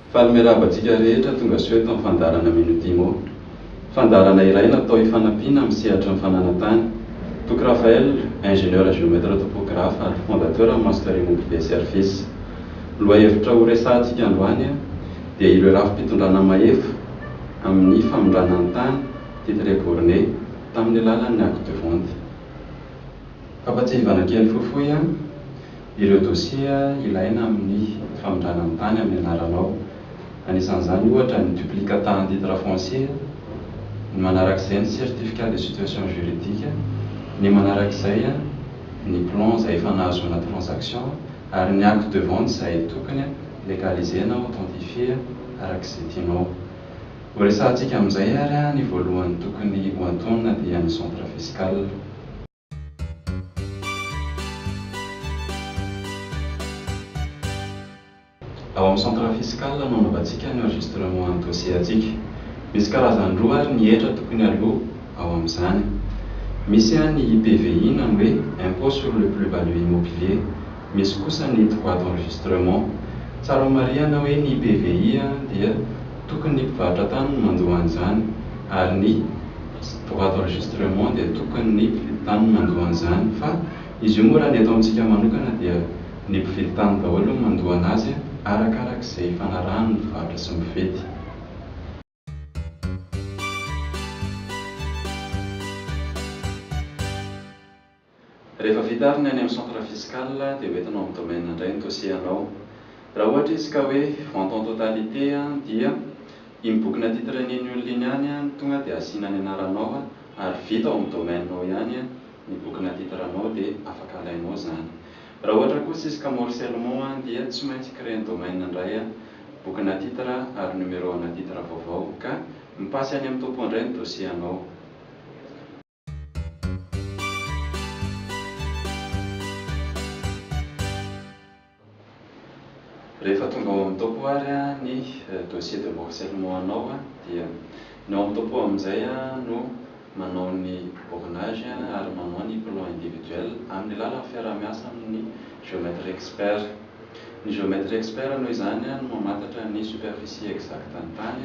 Faly miarahaba antsika rehetra tonga soa eto amin'ny fandaharana Minutimo. Fandaharana iray natao hifanampiana amin'ny sehatry ny fananan-tany. Toky Raphaël, ingénieur géomètre topographe ary fondateur amin'ny Master Immobilier Service. Lohahevitra ho resahantsika androany dia ireo rafi-pitondrana mahefa amin'ny famindrana ny tany, titre borné, tamin'ny alalan'ny acte de vente. Fampatsiahivana kely fohifohy ireo dossier ilaina amin'ny famindrana ny tany amin'ny anaranao. Anisan'izany ohatra ny duplicata en titre foncier, ny manarak'izay ny certificat de situation juridique, ny manarak'izay ny plan izay efa nahazoana transaction ary ny acte de vente izay tokony légaliser na authentifier arak'izay tianao. Horesahantsika amin'izay ary ny voalohany tokony ho antonona dia ny centre fiscal. Ao amin'ny centre fiscal no anaovantsika ny enregistrement ny dossier antsika. Misy karazany roa ary ny hetra tokony aloa ao amin'izany. Misy ny IPVI na ny hoe impôt sur le plus value immobilier. Misy kosa ny droit d'enregistrement. Tsara ho marihana hoe ny IPVI dia tokony ny mpivarotra tany no mandoa an'izany ary ny droit d'enregistrement dia tokony ny mpividy tany no mandoa an'izany fa izy io moa raha ny eto amintsika manokana dia ny mpividy tany daholo no mandoa an'azy arakarak'izay ifanarahan'ny mpivarotra sy ny mpividy. Rehefa vita ary ny any amin'ny centre fiscal dia hoentina ao amin'ny domaine indray ny dossier anao. Raha ohatra izy ka hoe vente en totalité dia iny bokina titre an'iny olona iny ihany no tonga dia asiana ny anaranao ary vita ao amin'ny domaine ao ihany ny bokina titre anao dia afaka alainao izany. Raha ohatra kosa izy ka morcellement dia tsy maintsy créer ny domaine indray bokina titre ary numéro ana titre vaovao ka mi-passe any amin'ny topo indray ny dossier anao. Rehefa tonga ao amin'ny topo ary ny dossier de morcellement anao dia ny ao amin'ny topo amin'izay no manao ny bornage ary manao ny plan individuel amin'ny alalan'ny fiaraha-miasa amin'ny géomètre expert. Ny géomètre expert noho izany no mamantatra ny superficie exacte ny tany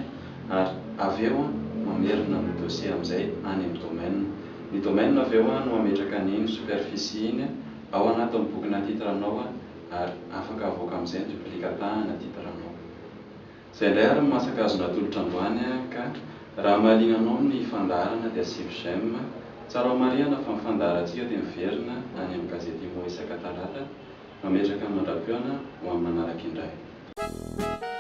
ary avy eo mamerina ny dossier amin'izay any amin'ny domaine. Ny domaine avy eo no mametraka an'iny superficie iny ao anatin'ny bokina titre anao ary afaka avoaka amin'izay ny duplicata ana titre anao. Izay indray ary ny masaka azo natolotra androany ka raha mahaliana anao ny fandaharana dia asivo j'aime. Tsara ho marihana fa ny fandaharantsika dia miverina any amin'ny gazety Imo isaka talata. Mametraka ny mandra-pihaona ho amin'ny manaraka indray.